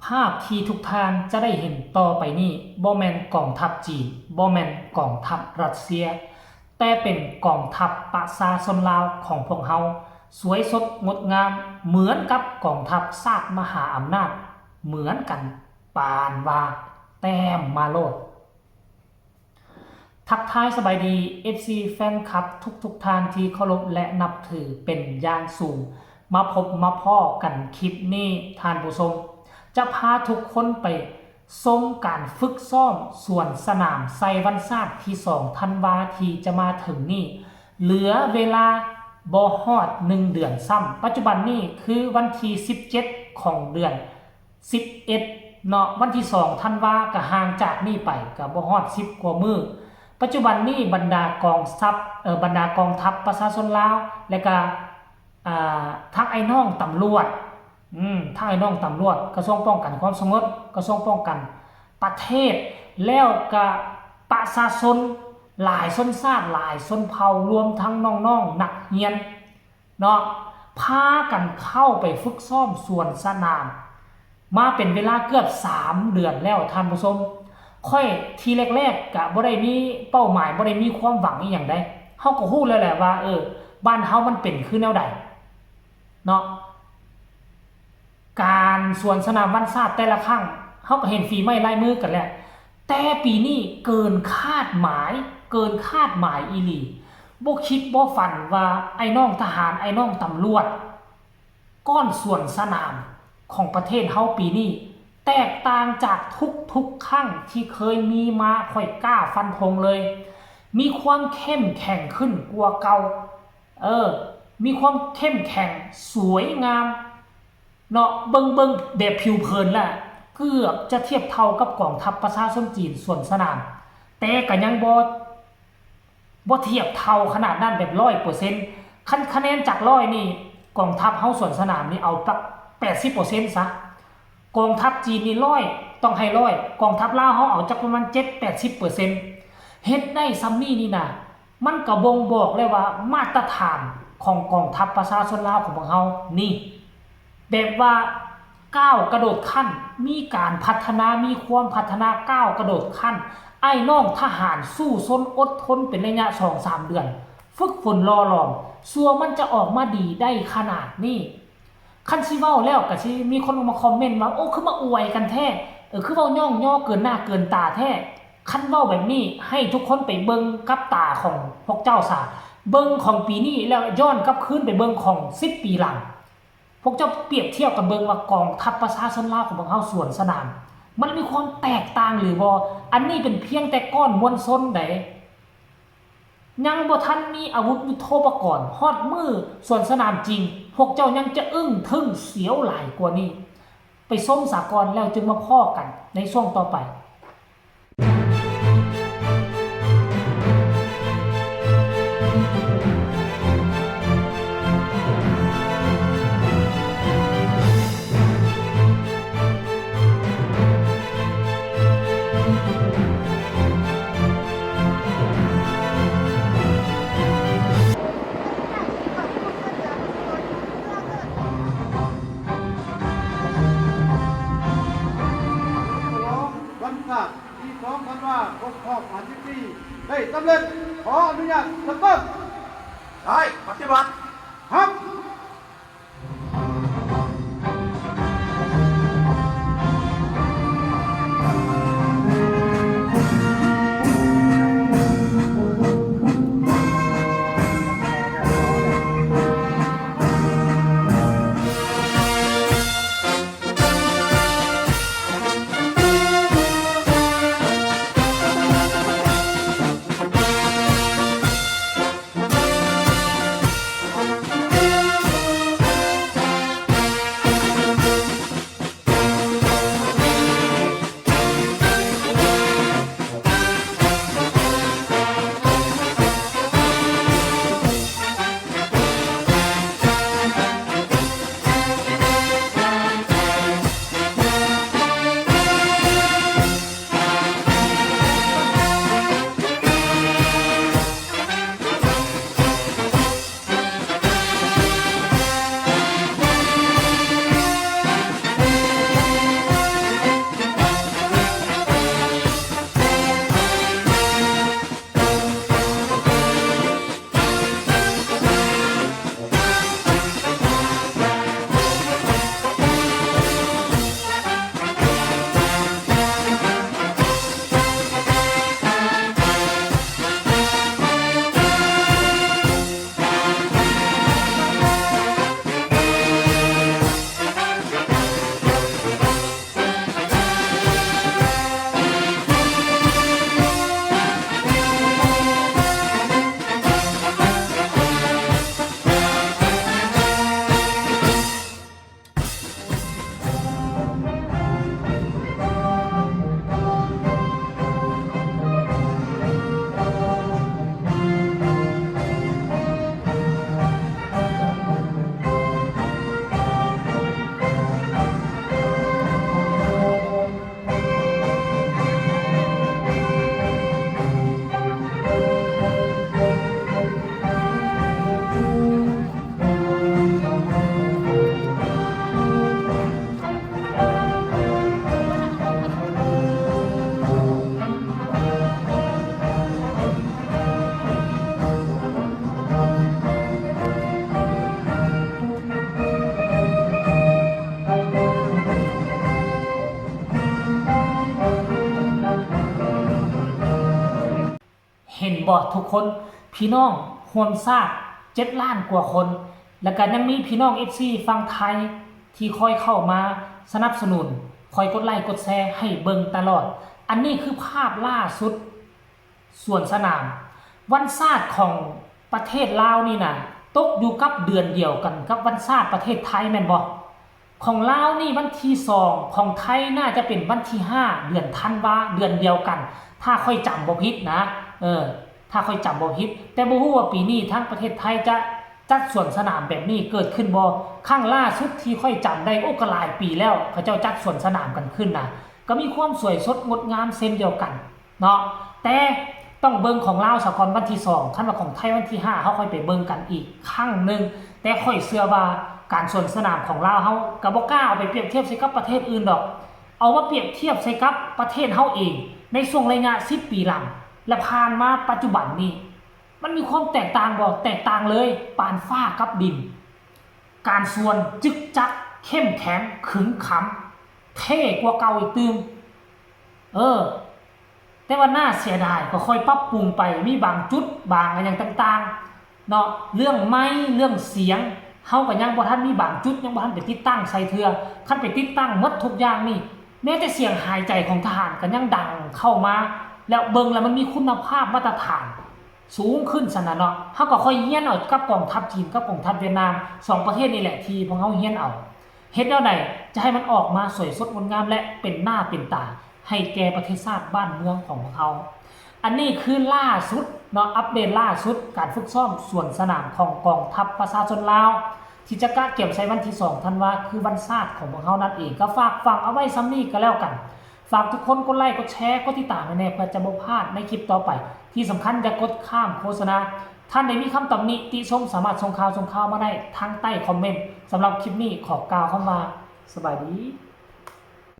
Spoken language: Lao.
ພາບທີ່ທຸກທ່ານຈະໄດ້ເຫັນຕໍ່ໄປນີ້ ບໍ່ແມ່ນກອງທັບຈີນ, ບໍ່ແມ່ນກອງທັບຣັດເຊຍ, ແຕ່ເປັນກອງທັບປະຊາຊົນລາວຂອງພວກເຮົາ ສວຍສົດງົດງາມເໝືອນກັບກອງທັບຊາດມະຫາອຳນາດເໝືອນກັນ, ປານວ່າແຕ້ມມາໂລດ. ທັກທາຍສະບາຍດີ ເອັຟຊີ ແຟນຄລັບທຸກໆທ່ານທີ່ເຄົາລົບ ແລະ ນັບຖືເປັນຢ່າງສູງ. ມາພົບມາພໍ້ກັນຄລິບນີ້ ທ່ານຜູ້ຊົມ ຈະພາທຸກຄົນໄປຊົມການຝຶກຊ້ອມສວນສະໜາມໄຊວັນຊາດທີສອງທັນວາທີ່ຈະມາເຖິງນີ້. ເຫຼືອເວລາບໍ່ຮອດໜຶ່ງເດືອນຊ້ຳ. ປັດຈຸບັນນີ້ຄືວັນທີສິບເຈັດຂອງເດືອນ ສິບເອັດເນາະ, ວັນທີສອງທັນວາກະຫ່າງຈາກນີ້ໄປກະບໍ່ຮອດສິບກວ່າມື້. ປັດຈຸບັນນີ້ບັນດາກອງທັບ ເອີ ບັນດາກອງທັບປະຊາຊົນລາວ ແລະກະ ອ່າ ທັງອ້າຍນ້ອງຕຳຫຼວດ ອືມ ທັງອ້າຍນ້ອງຕຳຫຼວດ ກະຊວງປ້ອງກັນຄວາມສະຫງົບ, ກະຊວງປ້ອງກັນປະເທດ ແລ້ວກະປະຊາຊົນຫຼາຍຊົນຊາດ ຫຼາຍຊົນເຜົ່າ ລວມທັງນ້ອງໆນັກຮຽນ ເນາະ ພາກັນເຂົ້າໄປຝຶກຊ້ອມສວນສະໜາມ ມາເປັນເວລາເກືອບສາມເດືອນແລ້ວທ່ານຜູ້ຊົມ. ຂ້ອຍທີແລກໆກະບໍ່ໄດ້ມີເປົ້າໝາຍ ບໍ່ໄດ້ມີຄວາມຫວັງອີ່ຫຍັງໃດ. ເຮົາກໍຮູ້ແລ້ວແຫຼະວ່າ ເອີ ບ້ານເຮົາມັນເປັນຄືແນວໃດເນາະ. ການສວນສະໜາມວັນຊາດແຕ່ລະຄັ້ງ ເຮົາກໍເຫັນຝີໄມ້ລາຍມືກັນແຫຼະ. ແຕ່ປີນີ້ເກີນຄາດໝາຍ ເກີນຄາດໝາຍອີ່ຫຼີ. ບໍ່ຄິດບໍ່ຝັນວ່າອ້າຍນ້ອງທະຫານ ອ້າຍນ້ອງຕຳຫຼວດ ກ້ອນສວນສະໜາມຂອງປະເທດເຮົາປີນີ້ ແຕກຕ່າງຈາກທຸກໆຄັ້ງທີ່ເຄີຍມີມາ ຂ້ອຍກ້າຟັນທົງເລີຍ. ມີຄວາມເຂັ້ມແຂງຂຶ້ນກວ່າເກົ່າ. ເອີ ມີຄວາມເຂັ້ມແຂງ ສວຍງາມ ເນາະ. ເບິ່ງ ເບິ່ງແບບຜິວເຜິນລະ ເກືອບຈະທຽບເທົ່າກັບກອງທັບປະຊາຊົນຈີນສວນສະໜາມ, ແຕ່ກະຍັງບໍ່ ບໍ່ທຽບເທົ່າຂະໜາດນັ້ນແບບຮ້ອຍເປີເຊັນ. ຄັນຄະແນນຈາກຮ້ອຍນີ້ ກອງທັບເຮົາສວນສະໜາມນີ້ເອົາປັກແປດສິບເປີເຊັນຊະ. ກອງທັບຈີນນີ້ຮ້ອຍ ຕ້ອງໃຫ້ຮ້ອຍ, ກອງທັບລາວເຮົາເອົາຈັກປະມານເຈັດແປດສິບເປີເຊັນ. ເຮັດໄດ້ຊ່ຳນີ້ນີ້ນະ ມັນກະບົ່ງບອກແລ້ວວ່າມາດຕະຖານຂອງກອງທັບປະຊາຊົນລາວຂອງພວກເຮົານີ້ ແບບວ່າກ້າວກະໂດດຂັ້ນ, ມີການພັດທະນາ, ມີຄວາມພັດທະນາກ້າວກະໂດດຂັ້ນ. ອ້າຍນ້ອງທະຫານສູ້ຊົນອົດທົນເປັນໄລຍະສອງສາມເດືອນ, ຝຶກຝົນຫຼໍ່ຫຼອມ, ຊົ່ວມັນຈະອອກມາດີໄດ້ຂະໜາດນີ້. ຄັນຊິເວົ້າແລ້ວກະຊິມີຄົນອອກມາຄອມເມັນວ່າ ໂອ້ ຄືມາອວຍກັນແທ້, ເອີ ຄືເວົ້າຍ້ອງຍໍເກີນໜ້າເກີນຕາແທ້. ຄັນເວົ້າແບບນີ້ ໃຫ້ທຸກຄົນໄປເບິ່ງກັບຕາຂອງພວກເຈົ້າຊະ, ເບິ່ງຂອງປີນີ້ແລ້ວຍ້ອນກັບຄືນໄປເບິ່ງຂອງສິບປີຫຼັງ. ພວກເຈົ້າປຽບທຽບກັນເບິ່ງວ່າກອງທັບປະຊາຊົນລາວຂອງພວກເຮົາສວນສະໜາມ ມັນມີຄວາມແຕກຕ່າງຫຼືບໍ່? ອັນນີ້ເປັນພຽງແຕ່ກ້ອນມວນຊົນໃດ. ຍັງບໍ່ທັນມີອາວຸດຍຸດໂທປະກອນ, ຮອດມື້ສວນສະໜາມຈິງ ພວກເຈົ້າຍັງຈະອຶ້ງທຶ້ງສຽວຫຼາຍກວ່ານີ້. ໄປຊົມສາກ່ອນ ແລ້ວຈຶ່ງມາພໍ້ກັນໃນຊ່ວງຕໍ່ໄປ. ສະຫຼອງວັນຊາດ ທີສອງທັນວາ ຄົບຮອບຫ້າສິບປີ ໄດ້ສຳເລັດ. ຂໍອະນຸຍາດສະເລີ່ມ. ໄດ້ ປະຕິບັດ. ຮັບ. ບໍ່ທຸກຄົນ ພີ່ນ້ອງຮ່ວມຊາດເຈັດລ້ານກວ່າຄົນ ແລະກະຍັງມີພີ່ນ້ອງເອັຟຊີຝັ່ງໄທທີ່ຄອຍເຂົ້າມາສະໜັບສະໜູນ ຄອຍກົດໄລ້ກົດແຊໃຫ້ເບິ່ງຕະຫຼອດ. ອັນນີ້ຄືພາບລ່າສຸດ ສວນສະໜາມ ວັນຊາດຂອງປະເທດລາວນີ້ນະ ຕົກຢູ່ກັບເດືອນດຽວກັນກັບວັນຊາດປະເທດໄທແມ່ນບໍ່? ຂອງລາວນີ້ວັນທີສອງ ຂອງໄທໜ້າຈະເປັນວັນທີຫ້າ ເດືອນທັນວາ ເດືອນດຽວກັນ ຖ້າຂ້ອຍຈຳບໍ່ຜິດນະ ເອີ ຖ້າຂ້ອຍຈຳບໍ່ຜິດ ແຕ່ບໍ່ຮູ້ວ່າປີນີ້ທາງປະເທດໄທຈະຈັດສວນສະໜາມແບບນີ້ເກີດຂຶ້ນບໍ່? ຄັ້ງລ່າສຸດທີ່ຂ້ອຍຈຳໄດ້ ໂອ້ ກໍຫຼາຍປີແລ້ວ ເຂົາເຈົ້າຈັດສວນສະໜາມກັນຂຶ້ນນະ ກໍມີຄວາມສວຍສົດງົດງາມເຊັ່ນດຽວກັນ ເນາະ ແຕ່ຕ້ອງເບິ່ງຂອງລາວສາກ່ອນວັນທີສອງ ຄັນວ່າຂອງໄທວັນທີຫ້າ ເຮົາຄ່ອຍໄປເບິ່ງກັນອີກຄັ້ງໜຶ່ງ ແຕ່ຂ້ອຍເຊື່ອວ່າການສວນສະໜາມຂອງລາວເຮົາກໍບໍ່ກ້າເອົາໄປປຽບທຽບໃສ່ກັບປະເທດອື່ນດອກ ເອົາມາປຽບທຽບໃສ່ກັບປະເທດເຮົາເອງ ໃນຊ່ວງໄລຍະສິບປີຫຼັງ ແລະຜ່ານມາປັດຈຸບັນນີ້ ມັນມີຄວາມແຕກຕ່າງບໍ່? ແຕກຕ່າງເລີຍ ປານຟ້າກັບດິນ ການສວນຈຶກຈັກ ເຂັ້ມແຂງ ຂຶງຂັງ ເທ່ກວ່າເກົ່າອີກຕື່ມ ເອີ ແຕ່ວ່າໜ້າເສຍດາຍ ກໍຄ່ອຍປັບປຸງໄປ ມີບາງຈຸດ ບາງອີ່ຫຍັງຕ່າງໆ ເນາະ ເລື່ອງໄມ ເລື່ອງສຽງ ເຮົາກໍຍັງບໍ່ທັນມີ ບາງຈຸດຍັງບໍ່ທັນໄປຕິດຕັ້ງໃສ່ເທື່ອ ຄັນໄປຕິດຕັ້ງໝົດທຸກຢ່າງນີ້ ແມ້ແຕ່ສຽງຫາຍໃຈຂອງທະຫານກໍຍັງດັງເຂົ້າມາ ແລ້ວເບິ່ງແລ້ວມັນມີຄຸນນະພາບມາດຕະຖານສູງຂຶ້ນຊັ້ນນະເນາະ ເຮົາກໍຄ່ອຍຮຽນເອົາກັບກອງທັບຈີນ ກັບກອງທັບຫວຽດນາມ ສອງປະເທດນີ້ແຫຼະທີ່ພວກເຮົາຮຽນເອົາ ເຮັດແນວໃດຈະໃຫ້ມັນອອກມາສວຍສົດງົດງາມ ແລະເປັນໜ້າເປັນຕາໃຫ້ແກ່ປະເທດຊາດບ້ານເມືອງຂອງພວກເຮົາ. ອັນນີ້ຄືລ່າສຸດເນາະ ອັບເດດລ່າສຸດການຝຶກຊ້ອມສວນສະໜາມຂອງກອງທັບປະຊາຊົນລາວ ທີ່ຈະກະກຽມໃສ່ວັນທີສອງທັນວາ ຄືວັນຊາດຂອງພວກເຮົານັ້ນເອງ. ກໍຝາກຝັງເອົາໄວ້ສ່ຳນີ້ກໍແລ້ວກັນ. ຝາກທຸກຄົນກົດໄລ້ ກົດແຊ ກົດຕິດຕາມໃຫ້ແດ່ ເພື່ອຈະບໍ່ພາດໃນຄລິບຕໍ່ໄປ. ທີ່ສຳຄັນຢ່າກົດຂ້າມໂຄສະນາ. ທ່ານໃດມີຄຳຕຳໜິຕິຊົມ ສາມາດສົ່ງຂ່າວ ສົ່ງຂ່າວມາໄດ້ທາງໃຕ້ຄອມເມັນ. ສຳລັບຄລິບນີ້ຂໍກ່າວຄຳວ່າ ສະບາຍດີ.